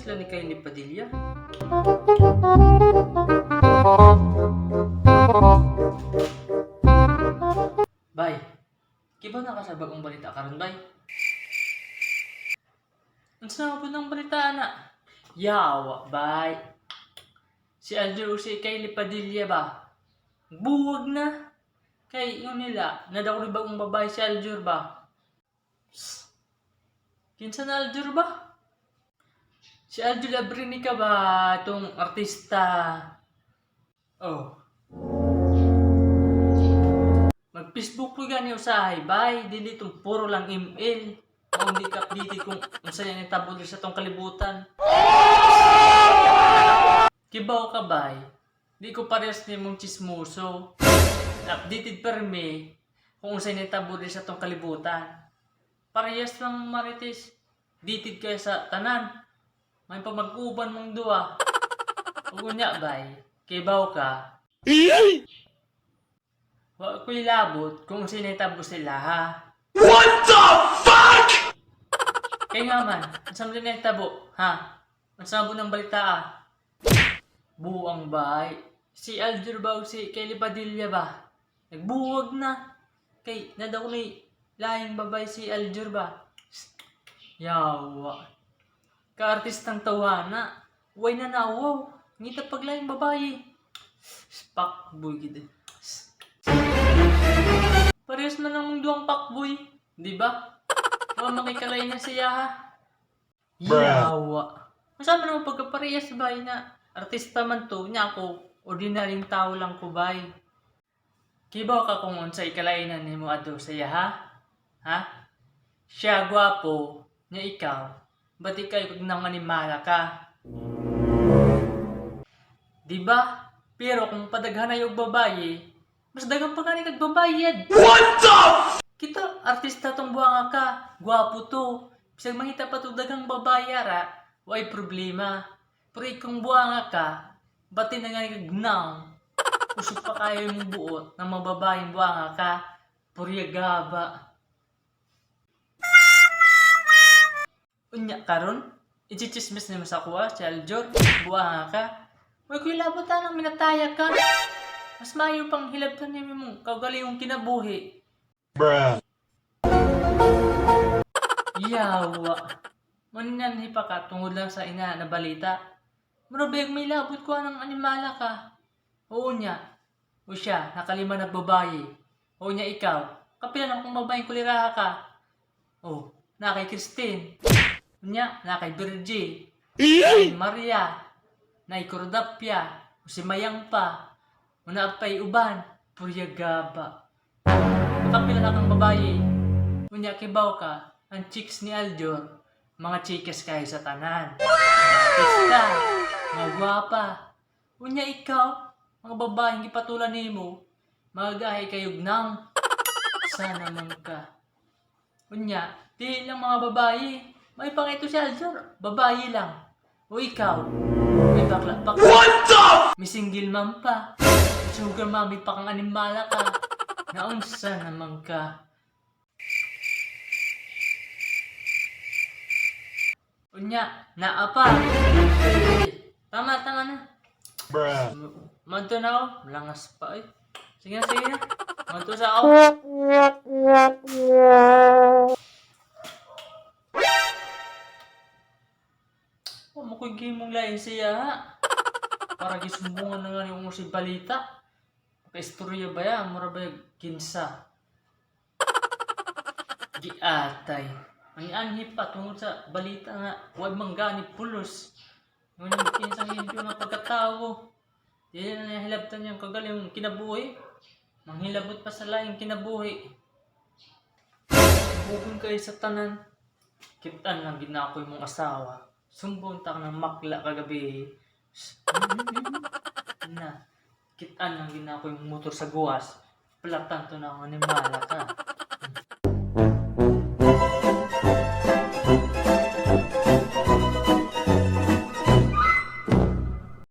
sila ni Kylie Padilla. Bay, kibaw na ka sa bagong balita karon, bay? Unsa na po ng balita na? Yawa, bay. Si Aljur o si Kylie Padilla ba? Buwag na. Kay yung nila, nadako ni bagong babae si Aljur ba? Psst. Kinsa na Aljur ba? Si Aljur Abrinica ba itong artista? Oh. Mag-Facebook po gani usahay, bay. Dili itong puro lang ML. Kung hindi ka updated kung unsa yan itabo diri sa tong kalibutan. Kibaw ka, bay. Di ko parehas ni mong chismoso. Updated permi kung unsay nitabo diri sa tong kalibutan. Parehas lang marites. Updated kayo sa tanan. May pamag-uban mong duwa. Ug unya, bay. Kibaw ka. Wa ko'y labot kung unsay nitabo sila, ha. What the fuck? Kaya nga man, unsa man nitabo, ha? Unsa man ng balita, ah? Buang bay. Si Aljur ba o si Kelly Padilla ba? Nagbuwag na. Kay nadaw ni laing babay si Aljur ba? Psst. Yawa. Kaartistang tawana. Way na nawaw. Ngita paglaing babae. Pakboy gid. Psst. Parehas man ang duwang pakboy, di ba? Wa makikalay na siya ha. Yawa. Masama naman pagkaparehas bay na artista man to, nya ako, ordinaryong tao lang ko bay. Kibaw ka kung unsay kalainan nimo adto sa iya ha? Ha? Siya gwapo, nya ikaw, ba't ikaw kag nang animala ka? Di ba? Pero kung padaghanay og babaye, mas daghang pa gani kag babayad. What the Kita, artista tong buwanga ka, gwapo to. Bisag mangita pa to daghang babae ara, way problema. Pero ikong buwanga ka, bati na nga kag naong. Usok pa kayo yung buot ng mga babaeng buwanga ka, purya gaba. Unya karon, ichichismis nimo sa kuha, si Aljor, buwanga ka. Way kuy labot ng minataya ka. Mas maayo pang hilabtan nimo mong kaugalingong kinabuhi. Bruh. Yawa. Maninanhi pa ka tungod lang sa ina na balita. Marubeg may labot ko ng animala ka. Oo niya. O siya, nakalima na babae. Oo niya ikaw. Kapila na kung babaeng kuliraha ka. Oh, na kay Christine. Unya, na kay Virgie. Kay Maria. Na kay Cordapia. O si Mayang pa. O na pa'y uban. Purya gaba. Nakapila na kang babae. Unya kibaw ka, ang chicks ni Aljor, mga chicas kayo sa tanan. Artista, mga gwapa. Unya ikaw, mga babaeng gipatulan nimo, mga gahi kayog nang. Sana man ka. Unya, di lang mga babae. May pang ito si Aljor, babae lang. O ikaw, may bakla pa ka. What the May single mom pa. Sugar mommy pa kang animala ka. Naunsa naman ka. Unya, naa pa. Tama, tama na. Bruh. Manto na ako. Langas pa eh. Sige na, sige na. Manto sa ako. Oh, makoy game mong lain siya ha. Para gisumbungan na nga yung si balita. Makaistorya ba ya? Mura ba yung kinsa? Giatay. Ang anhi pa tungod sa balita nga huwag manggani pulos. Ngunit kinsang hindi nga pagkatawo. Di na nahilabtan niyang kagaling kinabuhi. Manghilabot pa sa laing kinabuhi. Bukon kayo sa tanan. Kitan lang ginako yung mong asawa. Sumbong ta ka ng makla kagabi. Na. Kitan lang ginako yung motor sa guwas. Platan to na ang animala ka.